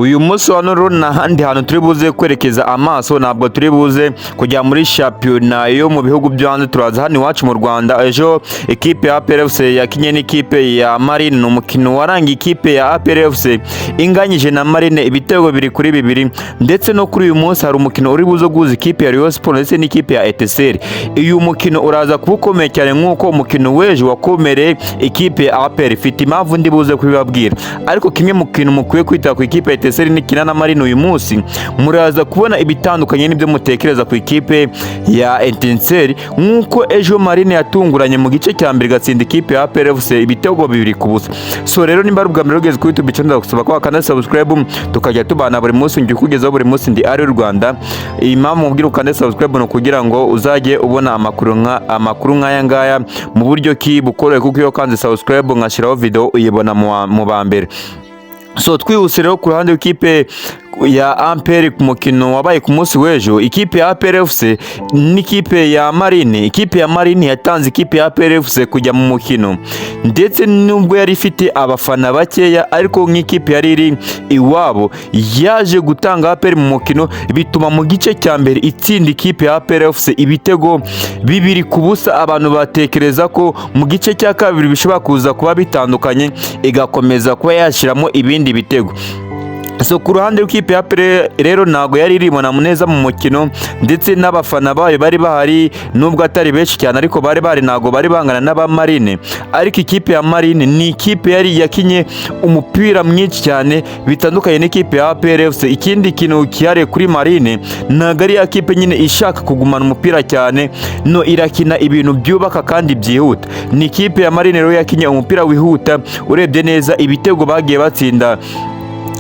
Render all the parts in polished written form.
Uyu munsi wa none nta handi hantu turi buze kwerekeza amaso, ntabwo turi buze kujya muri shampiyona yo mu bihugu byo hanze, turaza hano iwacu mu Rwanda. Ejo ikipe ya APR FC yakinye n'ikipe ya Marine, ni umukino warangiye ikipe ya APR FC inganyije na Marine ibitego 2-2. Ndetse no kuri uyu munsi hari umukino uri buze guhuza ikipe ya Rayon Sports ndetse n'ikipe ya Etincelles. Uyu mukino uraza kuba ukomeye cyane nk'uko umukino w'ejo wakomereye ikipe ya APR. Ifite impamvu ndi buze kubibabwira, ariko kimwe mu kintu mukwiye kwita ku ikipe ya Etincelles nikina na Marine uyu munsi, muraza kubona ibitandukanye n'ibyo mutekereza ku ikipe ya Etincelles, nk'uko ejo Marine yatunguranye mu gice cya mbere igatsinda ikipe ya APR FC ibitego 2-0. So rero, nimba ari ubwa mbere ugeze kuri YouTube channel, ndagusaba ko wakanda subscribe tukajya tubana buri munsi, njye ukugezaho buri munsi. Ndi ari Rwanda. Impamvu mubwira ukande subscribe ni ukugira ngo uzajye ubona amakuru nk'aya ngaya mu buryo ki bukoroheye, kuko iyo kanze subscribe nkashyiraho video uyibona mu ba mbere. So twihuse rero, ku ruhande rw'ikipe ya APR, ku mukino wabaye ku munsi w'ejo, ikipe ya APR FC n'ikipe ya Marine, ikipe ya Marine yatanze ikipe ya APR FC kujya mu mukino, ndetse nubwo yari ifite abafana bakeya, ariko nk'ikipe yari iri iwabo yaje gutanga APR mu mukino, bituma mu gice cya mbere itsinda ikipe ya APR FC ibitego 2-0. Abantu batekereza ko mu gice cya kabiri bishobora kuza kuba bitandukanye, igakomeza kuba yashyiramo ibindi bitego. So ku ruhande rw'ikipe ya APR rero, ntabwo yari iribona neza mu mukino, ndetse n'abafana bayo bari bahari, nubwo atari benshi cyane, ariko bari bahari, ntabwo bari bangana n'aba Marine. Ariko ikipe ya Marine ni ikipe yari yakinye umupira mwinshi cyane bitandukanye n'ikipe ya APR FC. Ikindi kintu cyihariye kuri Marine, ntabwo ari ya kipe nyine ishaka kugumana umupira cyane, no irakina ibintu byubaka kandi byihuta. Ni ikipe ya Marine rero yakinye umupira wihuta. Urebye neza ibitego bagiye batsinda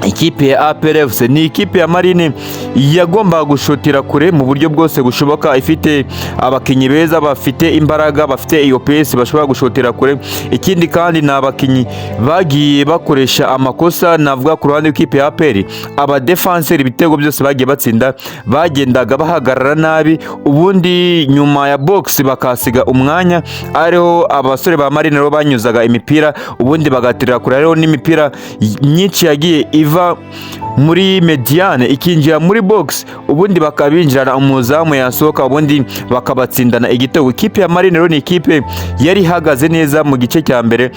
ikipe ya APR FC, ni ikipe ya Marine yagombaga gushotera kure mu buryo bwose bushoboka, ifite abakinnyi beza bafite imbaraga, bafite iyo pace, bashobora gushotera kure. Ikindi kandi ni abakinnyi bagiye bakoresha amakosa. Navuga ku ruhande rw'ikipe ya APR, abadefanseri, ibitego byose bagiye batsinda bagendaga bahagarara nabi, ubundi nyuma ya box bakasiga umwanya ariho abasore ba Marine rero banyuzaga imipira, ubundi bagaterera kure. Hariho n'imipira myinshi yagiye iva muri médiane ikinjira muri box, ubundi bakabinjirana, umuzamu yasohoka, ubundi bakabatsindana igitego. Ikipe ya Marine rero ni ikipe yari ihagaze neza mu gice cya mbere,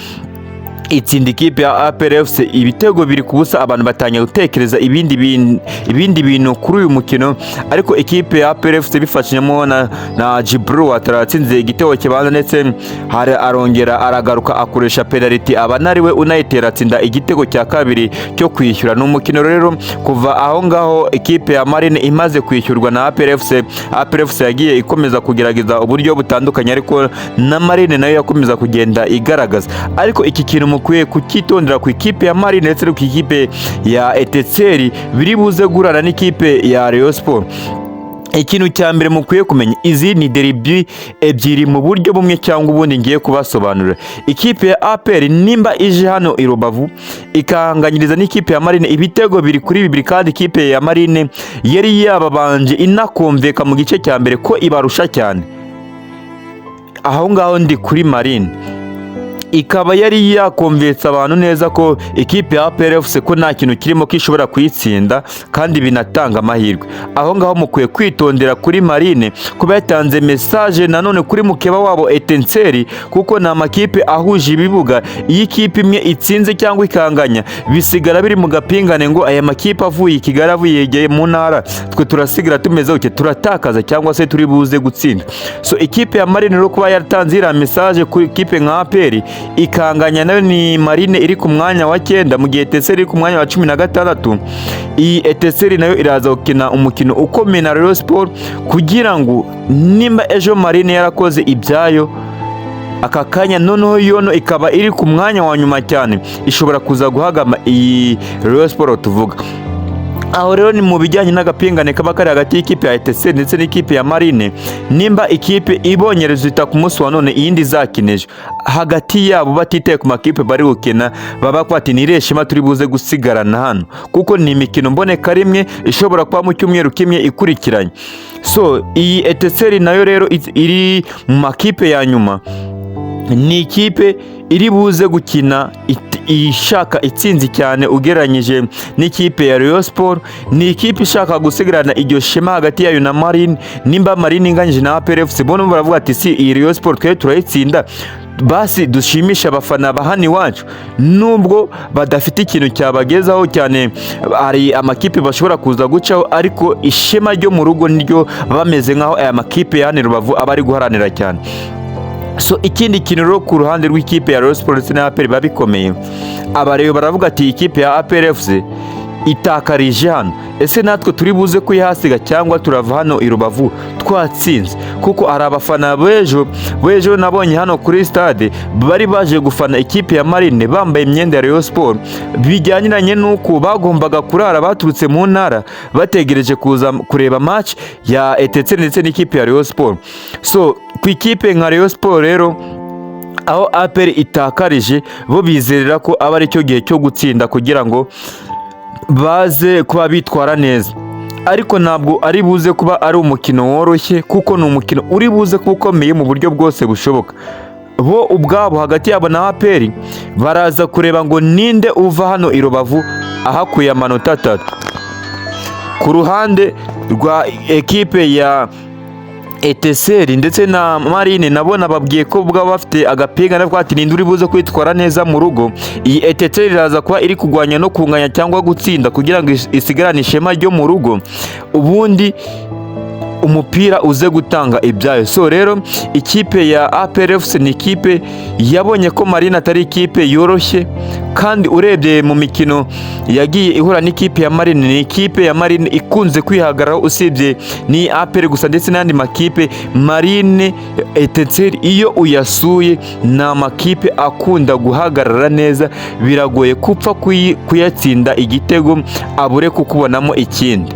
itsinda ikipe ya APR FC ibitego 2-0. Abantu batangiye gutekereza ibindi bintu kuri uyu mukino, ariko ikipe ya APR FC bifashijemo na Djibril Ouattara yatsinze igitego kibanza, ndetse hari arongera aragaruka akoresha penalty, aba nariwe unayitera, atsinda igitego cya kabiri cyo kwishyura. Ni umukino rero kuva aho ngaho ikipe ya Marine imaze kwishyurwa na APR FC, APR FC yagiye ikomeza kugerageza uburyo butandukanye, ariko na Marine nayo yakomeza kugenda igaragaza. Ariko iki kintu mukwiye kucyitondera ku ikipe ya Marine ndetse no ku ikipe ya Etincelles biri buze guhura n'ikipe ya Rayon Sport. Ikintu cya mbere mukwiye kumenya, izi ni derby ebyiri mu buryo bumwe cyangwa ubundi ngiye kubasobanurira. Ikipe ya APR nimba ije hano i Rubavu ikahanganyiriza n'ikipe ya Marine ibitego 2-2, kandi ikipe ya Marine yari yababanje inakumveka mu gice cya mbere ko ibarusha cyane, aho ngaho ndi kuri Marine, ikaba yari yakumvitse abantu neza ko ikipe ya APR FC ko nta kintu kirimo, ko ishobora kuyitsinda kandi binatanga amahirwe. Aho ngaho mukwiye kwitondera kuri Marine kuba yatanze message nanone kuri mukeba wabo Etincelles, kuko ni amakipe ahuje ibibuga. Iyo ikipe imwe itsinze cyangwa ikanganya, bisigara biri mu gapingane, ngo aya makipe avuye i Kigali, avuye yegeye mu ntara, twe turasigara tumeze gutya, turatakaza cyangwa se turi buze gutsinda. So ikipe ya Marine rero kuba yaratanze iriya message kuri ikipe nka APR ikanganya nayo, ni Marine iri ku mwanya wa 9 mu gihe Etincelles iri ku mwanya wa 16. Iyi Etincelles nayo iraza gukina umukino ukomeye na Rayon Sport, kugira ngo nimba ejo Marine yarakoze ibyayo, aka kanya noneho yono ikaba iri ku mwanya wa nyuma cyane, ishobora kuza guhagama iyi Rayon Sport tuvuga. Aho rero ni mu bijyanye n'agapingane kaba kari hagati y'ikipe ya Etincelles ndetse n'ikipe ya Marine. Nimba ikipe ibonye résultat ku munsi wa none, iyindi izakina ejo, hagati yabo batitaye ku makipe bari gukina, baba bati: "Ni irihe shema turi buze gusigarana hano?" Kuko ni imikino mboneka rimwe ishobora kuba mu cyumweru kimwe ikurikiranye. So iyi Etincelles nayo rero iri mu makipe ya nyuma, ni ikipe iri buze gukina. ishaka itsinzi cyane ugereranyije n'ikipe ya Rayon Sport. Ni ikipe ishaka gusigarana iryo shema hagati yayo na Marine. Nimba Marine inganyije na APR FC, bo baravuga ati si iyi Rayon Sport twe turayitsinda, basi dushimisha abafana ba hano iwacu, nubwo badafite ikintu cyabagezaho cyane. Hari amakipe bashobora kuza gucaho, ariko ishema ryo mu rugo niryo bameze nk'aho aya makipe ya hano i Rubavu aba ari guharanira cyane. So ikindi kintu rero, ku ruhande rw'ikipe ya Rayon Sports ndetse na APR biba bikomeye. Abareba baravuga ati ikipe ya APR FC itakarije hano, ese natwe turi buze kuyihasiga cyangwa turava hano i Rubavu twatsinze? Kuko hari abafana b'ejo nabonye hano kuri stade bari baje gufana ikipe ya Marine bambaye imyenda ya Rayon Sport, bijyaniranye n'uko bagombaga kurara, baturutse mu ntara bategereje kuza kureba match ya Etincelles ndetse n'ikipe ya Rayon Sport. So ku ikipe nka Rayon Sport rero, aho APR itakarije, bo bizerera ko aba ari cyo gihe cyo gutsinda kugira ngo baze kuba bitwara neza, ariko ntabwo ari buze kuba ari umukino woroshye, kuko ni umukino uri buze kuba ukomeye mu buryo bwose bushoboka. Bo ubwabo hagati yabo na APR baraza kureba ngo ninde uva hano i Rubavu ahakuye amanota 3. Ku ruhande rwa ekipe ya Etincelles ndetse na Marine, nabo nababwiye ko bwaba bafite agapinga nabwo ati ninde uri buze kwitwara neza mu rugo. Iyi Etincelles iraza kuba iri kurwanya no kunganya cyangwa gutsinda kugira ngo isigarane ishema ryo mu rugo, ubundi umupira uze gutanga ibyayo. So rero ikipe ya APR FC ni ikipe yabonye ko Marine atari ikipe yoroshye, kandi urebye mu mikino yagiye ihura n'ikipe ya Marine, ni ikipe ya Marine ikunze kwihagararaho. Usibye ni APR gusa ndetse n'andi makipe, Marine, Etincelles, iyo uyasuye ni amakipe akunda guhagarara neza, biragoye kupfa kuyatsinda igitego abure kukubonamo ikindi.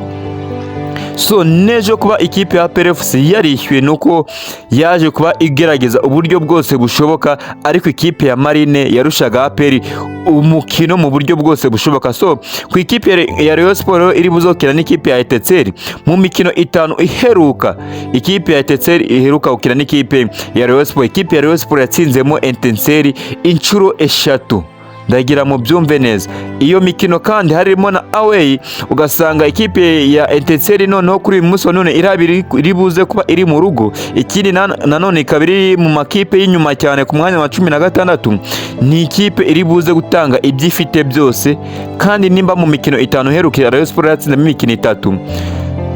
So n'ejo kuba ikipe ya APR FC yarishyuye nuko yaje kuba igerageza uburyo bwose bushoboka, ariko ikipe ya Marine yarushaga APR umukino mu buryo bwose bushoboka. So ku ikipe ya Rayon Sport iri buzokina n'ikipe ya Etincelles, mu mikino 5 iheruka ikipe ya Etincelles iheruka gukina n'ikipe ya Rayon Sport, ikipe ya Rayon Sport yatsinzemo Etincelles inshuro 3. Ndagira mu byumve neza. Iyo mikino kandi harimo na away, ugasanga ikipe ya Etincelles noneho kuri uyu munsi wa none iraba iri buze kuba iri mu rugo. Ikindi nanone ikaba iri mu makipe y'inyuma cyane ku mwanya wa 16. Ni ikipe iri buze gutanga ibyo ifite byose, kandi nimba mu mikino 5 iheruka Rayon Sport yatsinzemo imikino 3,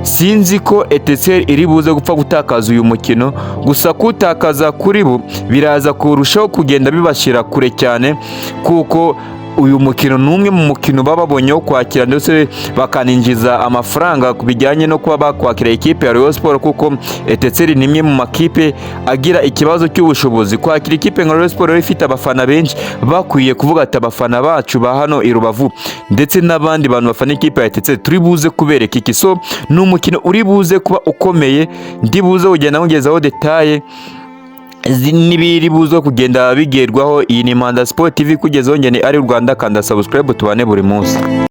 sinzi ko Etincelles iri buze gupfa gutakaza uyu mukino. Gusa kutakaza kuri bo biraza kurushaho kugenda bibashyira kure cyane, kuko uyu mukino ni umwe mu mukino baba babonye wo kwakira ndetse bakaninjiza amafaranga ku bijyanye no kuba bakwakira ikipe ya Rayon Sport, kuko Etincelles ni imwe mu makipe agira ikibazo cy'ubushobozi. Kwakira ikipe nka Rayon Sport rero ifite abafana benshi, bakwiye kuvuga ati abafana bacu ba hano i Rubavu ndetse n'abandi bantu bafana ikipe ya Etincelles turi buze kubereka iki. So ni umukino uri buze kuba ukomeye, ndi buze kugenda nkugezaho détails n'ibiri buze kugenda bigerwaho. Iyi ni Manda Sport TV, kugezaho ngene ari Rwanda. Kanda subscribe tubane buri munsi.